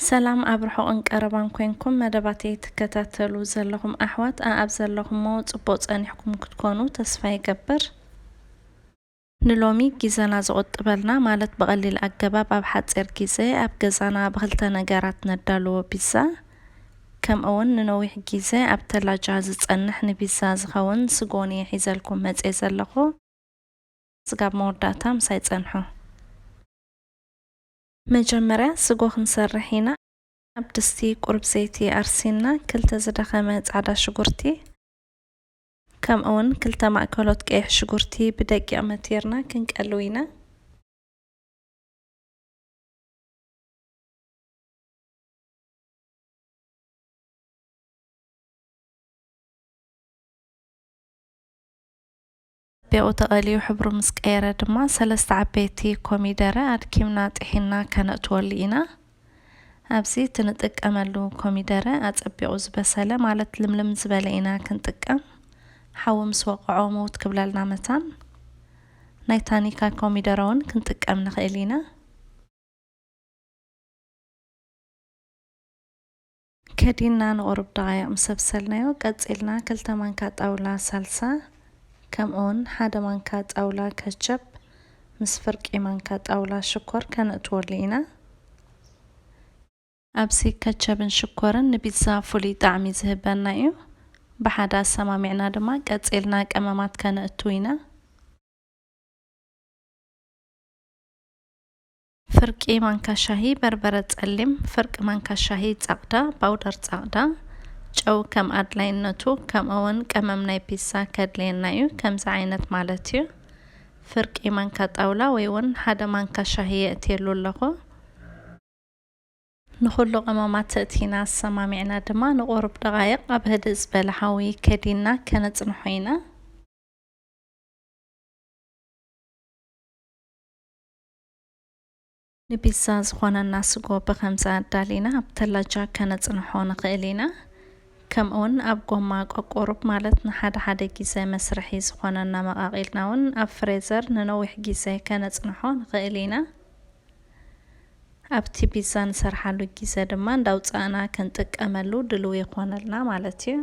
ሰላም ኣብ ርሑቕን ቀረባን ኮንኩም መደባተይ ትከታተሉ ዘለኹም ኣሕዋት፣ ኣኣብ ዘለኹሞ ጽቡቕ ጸኒሕኩም ክትኮኑ ተስፋ ይገብር። ንሎሚ ግዜና ዝቑጥበልና፣ ማለት ብቐሊል ኣገባብ ኣብ ሓጺር ግዜ ኣብ ገዛና ብኽልተ ነገራት ነዳልዎ ፒዛ፣ ከምኡውን ንነዊሕ ግዜ ኣብ ተላጃ ዝጸንሕ ንፒዛ ዝኸውን ስጎኒ ሒዘልኩም መጽየ ዘለኹ። ስጋብ መወዳእታ ምሳይ ጸንሑ። መጀመርያ ስጎ ክንሰርሕ ኢና። ኣብ ድስቲ ቁሩብ ዘይቲ ኣርሲና፣ ክልተ ዝደኸመ ጻዕዳ ሽጉርቲ፣ ከምኡውን ክልተ ማእከሎት ቀይሕ ሽጉርቲ ብደቂቕ መቲርና ክንቀልው ኢና። ቢቑ ተቐልዩ ሕብሩ ምስ ቀየረ ድማ ሰለስተ ዓበይቲ ኮሚደረ ኣድኪምና ጥሒና ከነእትወሉ ኢና። ኣብዚ እቲ ንጥቀመሉ ኮሚደረ ኣጸቢቑ ዝበሰለ፣ ማለት ልምልም ዝበለ ኢና ክንጥቀም። ሓዊ ምስ ወቕዖ ምውት ክብለልና መታን ናይ ታኒካ ኮሚደረ እውን ክንጥቀም ንኽእል ኢና። ከዲና ንቑሩብ ደቓይቕ ምስ ኣብሰልናዮ፣ ቀጺልና ክልተ ማንካ ጣውላ ሳልሳ፣ ከምኡውን ሓደ ማንካ ጣውላ ከቸፕ ምስ ፍርቂ ማንካ ጣውላ ሽኮር ከነእትወሉ ኢና። ኣብዚ ከቸብን ሽኮርን ንፒዛ ፍሉይ ጣዕሚ ዝህበና እዩ። ብሓደ ኣሰማሚዕና ድማ ቀጺልና ቀመማት ከነእቱ ኢና። ፍርቂ ማንካ ሻሂ በርበረ ጸሊም፣ ፍርቂ ማንካ ሻሂ ጸቕዳ፣ ፓውደር ጸቕዳ፣ ጨው ከም ኣድላይነቱ፣ ከምኡውን ቀመም ናይ ፒዛ ከድልየና እዩ፣ ከምዚ ዓይነት ማለት እዩ። ፍርቂ ማንካ ጣውላ ወይ እውን ሓደ ማንካ ሻሂ የእትየሉ ኣለኹ። ንኹሉ ቀመማት ተእቲና ኣሰማሚዕና ድማ ንቑሩብ ደቓይቕ ኣብ ህድእ ዝበለ ሓዊ ከዲና ከነጽንሖ ኢና። ንፒዛ ዝኾነና ስጎ ብኸምዚ ኣዳሊና ኣብ ተላጃ ከነጽንሖ ንኽእል ኢና። ከምኡውን ኣብ ጎማ ቆቁሩብ፣ ማለት ንሓደ ሓደ ግዜ መስርሒ ዝኾነና መቓቒልና እውን ኣብ ፍሬዘር ንነዊሕ ግዜ ከነጽንሖ ንኽእል ኢና። ኣብቲ ፒዛ ንሰርሓሉ ግዜ ድማ እንዳውጻእና ክንጥቀመሉ ድልው ይኾነልና ማለት እዩ።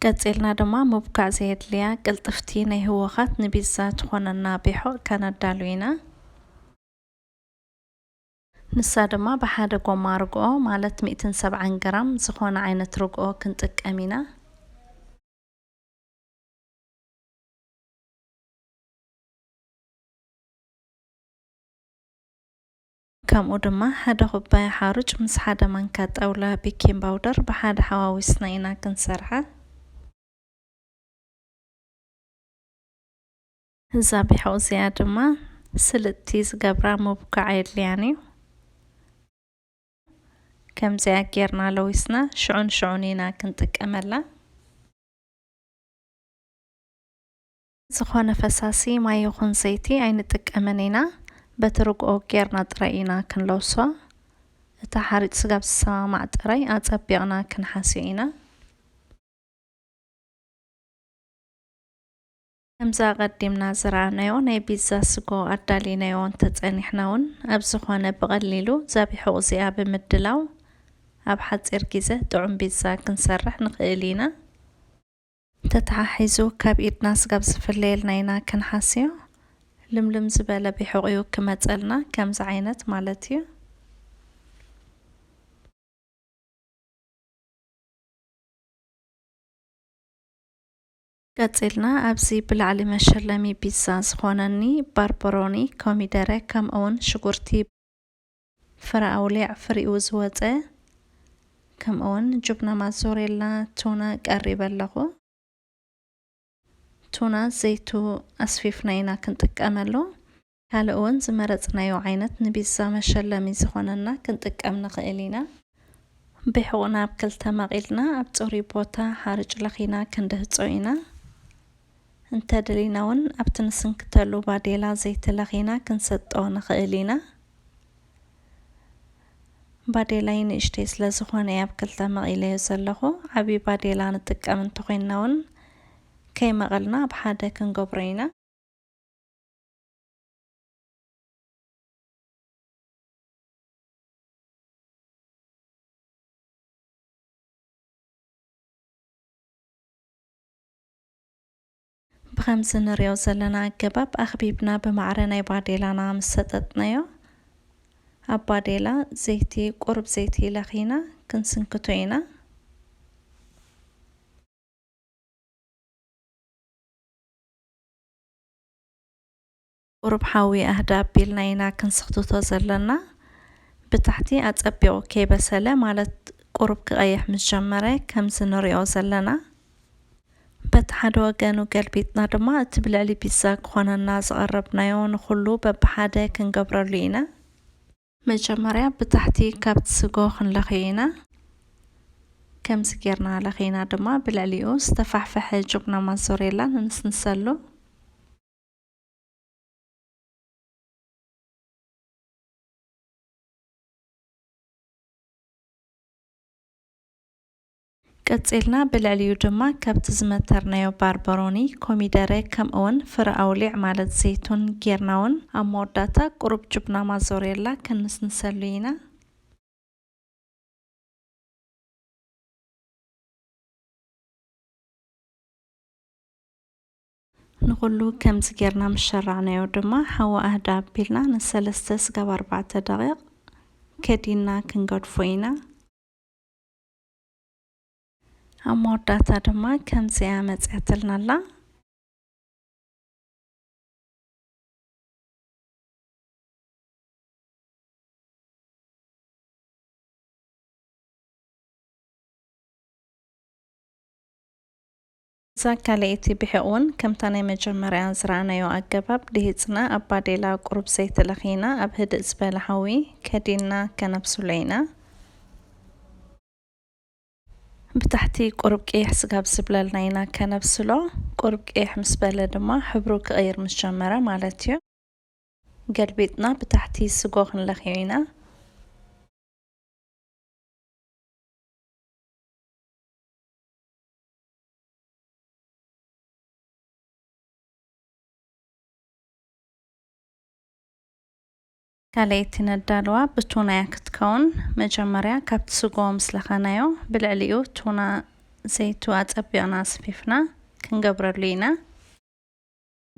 ቀጺልና ድማ ምብኳዕ ዘየድልያ ቅልጥፍቲ ናይ ህወኻት ንፒዛ ትኾነና ቢሖቕ ከነዳሉ ኢና። ንሳ ድማ ብሓደ ጎማ ርግኦ፣ ማለት ሚእትን ሰብዓን ግራም ዝኾነ ዓይነት ርግኦ ክንጥቀም ኢና። ከምኡ ድማ ሓደ ኩባያ ሓሩጭ ምስ ሓደ ማንካ ጣውላ ቤኪንግ ፓውደር ብሓደ ሓዋዊስና ኢና ክንሰርሓ። እዛ ቢሖቕ እዚኣ ድማ ስልጥቲ ዝገብራ ምብኳዕ ኣየድልያን እዩ። ከምዚኣ ጌርና ለዊስና ሽዑን ሽዑን ኢና ክንጥቀመላ። ዝኾነ ፈሳሲ ማይ ይኹን ዘይቲ ኣይንጥቀምን ኢና። በቲ ርግኦ ጌርና ጥራይ ኢና ክንለውሶ። እቲ ሓሩጭ ስጋብ ዝሰማማዕ ጥራይ ኣጸቢቕና ክንሓስዮ ኢና። ከምዚ ኣቐዲምና ዝረኣናዮ ናይ ፒዛ ስጎ ኣዳሊናዮ እንተጸኒሕና እውን፣ ኣብ ዝኾነ ብቐሊሉ እዛ ቢሖቕ እዚኣ ብምድላው ኣብ ሓጺር ግዜ ጥዑም ፒዛ ክንሰርሕ ንኽእል ኢና። ተተሓሒዙ ካብ ኢድና ስጋብ ዝፍለየልና ኢና ክንሓስዮ። ልምልም ዝበለ ቢሖቕ እዩ ክመጸልና፣ ከምዚ ዓይነት ማለት እዩ። ቀጺልና ኣብዚ ብላዕሊ መሸለሚ ፒዛ ዝኾነኒ ባርበሮኒ፣ ኮሚደረ፣ ከምኡውን ሽጉርቲ፣ ፍረ ኣውሊዕ ፍሪኡ ዝወጸ፣ ከምኡውን ጁብና ማዞሬላ ቱና ቀሪበ ኣለኹ። ቱና ዘይቱ ኣስፊፍና ኢና ክንጥቀመሉ። ካልእ እውን ዝመረጽናዮ ዓይነት ንፒዛ መሸለሚ ዝኾነና ክንጥቀም ንኽእል ኢና። ቢሑቕና ኣብ ክልተ መቒልና ኣብ ጽሩይ ቦታ ሓርጭ ለኺና ክንድህጾ ኢና። እንተደሊና እውን ኣብቲ ንስንክተሉ ባዴላ ዘይቲ ለኺና ክንሰጦ ንኽእል ኢና። ባዴላይ ንእሽተይ ስለ ዝኾነ ኣብ ክልተ መቒለዮ ዘለኹ። ዓብዪ ባዴላ ንጥቀም እንተኾይንና እውን ከይመቐልና ኣብ ሓደ ክንገብሮ ኢና። ከምዚ ንሪኦ ዘለና ኣገባብ ኣኽቢብና ብማዕረ ናይ ባዴላና ምስ ሰጠጥናዮ፣ ኣብ ባዴላ ዘይቲ፣ ቁሩብ ዘይቲ ለኺና ክንስንክቶ ኢና። ቁሩብ ሓዊ ኣህዳ ኣቢልና ኢና ክንስኽትቶ ዘለና። ብታሕቲ ኣጸቢቑ ከይበሰለ፣ ማለት ቁሩብ ክቐይሕ ምስ ጀመረ፣ ከምዚ ንሪኦ ዘለና፣ በቲ ሓደ ወገኑ ገልቢጥና ድማ፣ እቲ ብልዕሊ ፒዛ ክኾነና ዝቐረብናዮ ንኹሉ በብሓደ ክንገብረሉ ኢና። መጀመርያ ብታሕቲ ካብቲ ስጎ ክንለኽዮ ኢና። ከምዚ ጌርና ለኺና ድማ ብልዕሊኡ ዝተፋሕፈሐ ጁብና ማዞሬላ ንንስንሰሉ። ቀጺልና ብልዕሊኡ ድማ ካብቲ ዝመተርናዮ ባርበሮኒ፣ ኮሚደረ፣ ከምኡውን ፍረ ኣውሊዕ ማለት ዘይቱን ጌርና እውን ኣብ መወዳእታ ቁሩብ ጁብና ማዞሬላ ከንስንሰሉ ኢና። ንኹሉ ከምዚ ጌርና ምስ ሸራዕናዮ ድማ ሓዊ ኣህዳ ኣቢልና ንሰለስተ ስጋብ ኣርባዕተ ደቂቕ ከዲንና ክንገድፎ ኢና። ኣብ መወዳእታ ድማ ከምዚኣ መጺኣትልና ኣላ። እዛ ካልኣይቲ ብሒቕ እውን ከምታ ናይ መጀመርያ ዝረኣናዮ ኣገባብ ድሂጽና ኣብ ባዴላ ቁሩብ ዘይቲ ለኺና ኣብ ህድእ ዝበለ ሓዊ ከዲንና ከነብስሎ ኢና። ብታሕቲ ቁሩብ ቅይሕ ስጋብ ዝብለልና ኢና ከነብስሎ። ቁሩብ ቅይሕ ምስ በለ ድማ ሕብሩ ክቕይር ምስ ጀመረ ማለት እዩ። ገልቢጥና ብታሕቲ ስጎ ክንለኽዮ ኢና። ካልኣይቲ ነዳልዋ ብቱና እያ ክትከውን። መጀመርያ ካብቲ ስጎ ምስ ለኸናዮ ብልዕሊኡ ቱና ዘይቱ ኣጸቢቕና ኣስፊፍና ክንገብረሉ ኢና።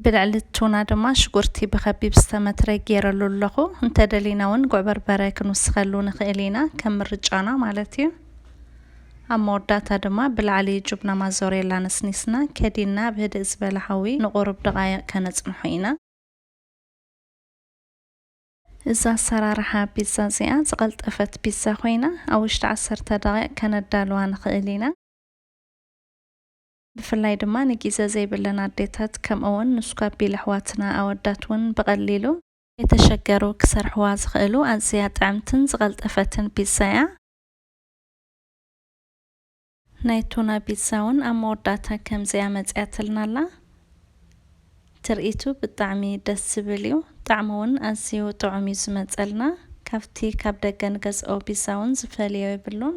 ብልዕሊ ቱና ድማ ሽጉርቲ ብኸቢብ ዝተመትረ ገይረሉ ኣለኹ። እንተደሊና እውን ጉዕ በርበረ ክንውስኸሉ ንኽእል ኢና፣ ከም ምርጫና ማለት እዩ። ኣብ መወዳእታ ድማ ብላዕሊ ጁብና ማዞሬላ ነስኒስና ከዲንና ኣብ ህድእ ዝበለ ሓዊ ንቑሩብ ደቓይቕ ከነጽንሖ ኢና። እዛ ኣሰራርሓ ፒዛ እዚኣ ዝቐልጠፈት ፒዛ ኮይና፣ ኣብ ውሽጢ ዓሰርተ ደቂቕ ከነዳልዋ ንኽእል ኢና። ብፍላይ ድማ ንጊዘ ዘይብለን ኣዴታት፣ ከምኡ እውን ንስኳቢ ለሕዋትና ኣወዳት እውን ብቐሊሉ የተሸገሩ ክሰርሕዋ ዝኽእሉ ኣዝያ ጥዕምትን ዝቐልጠፈትን ፒዛ እያ። ናይ ቱና ፒዛ እውን ኣብ መወዳእታ ከምዚኣ መጺኣትልና ኣላ። ትርኢቱ ብጣዕሚ ደስ ዝብል እዩ። ጣዕሙ እውን ኣዝዩ ጥዑም እዩ ዝመጸልና። ካብቲ ካብ ደገ ንገዝኦ ፒዛ እውን ዝፈልዮ የብሉን።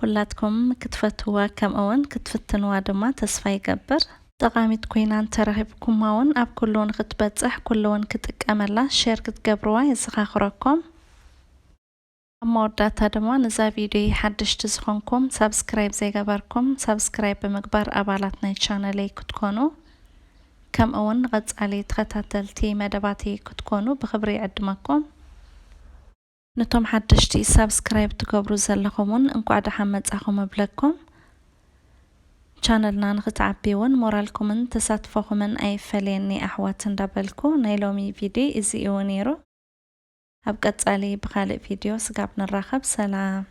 ኩላትኩም ክትፈትዋ ከምኡ እውን ክትፍትንዋ ድማ ተስፋ ይገብር። ጠቓሚት ኮይና እንተረኺብኩማ እውን ኣብ ኩሉ ንክትበጽሕ ኩሉ እውን ክጥቀመላ ሼር ክትገብርዋ የዘኻኽረኩም። ኣብ መወዳእታ ድማ ነዛ ቪድዮ ሓደሽቲ ዝኾንኩም ሳብስክራይብ ዘይገበርኩም ሳብስክራይብ ብምግባር ኣባላት ናይ ቻነለይ ክትኮኑ ከምኡ እውን ንቐጻሊ ተኸታተልቲ መደባተይ ክትኮኑ ብኽብሪ ይዕድመኩም። ነቶም ሓደሽቲ ሳብስክራይብ ትገብሩ ዘለኹም እውን እንኳዕ ደሓን መጻኹም እብለኩም። ቻነልና ንኽትዓቢ እውን ሞራልኩምን ተሳትፎኹምን ኣይፈለየኒ ኣሕዋት እንዳበልኩ ናይ ሎሚ ቪድዮ እዚ እዩ ነይሩ። ኣብ ቀጻሊ ብኻልእ ቪድዮ ስጋብ ንራኸብ ሰላም።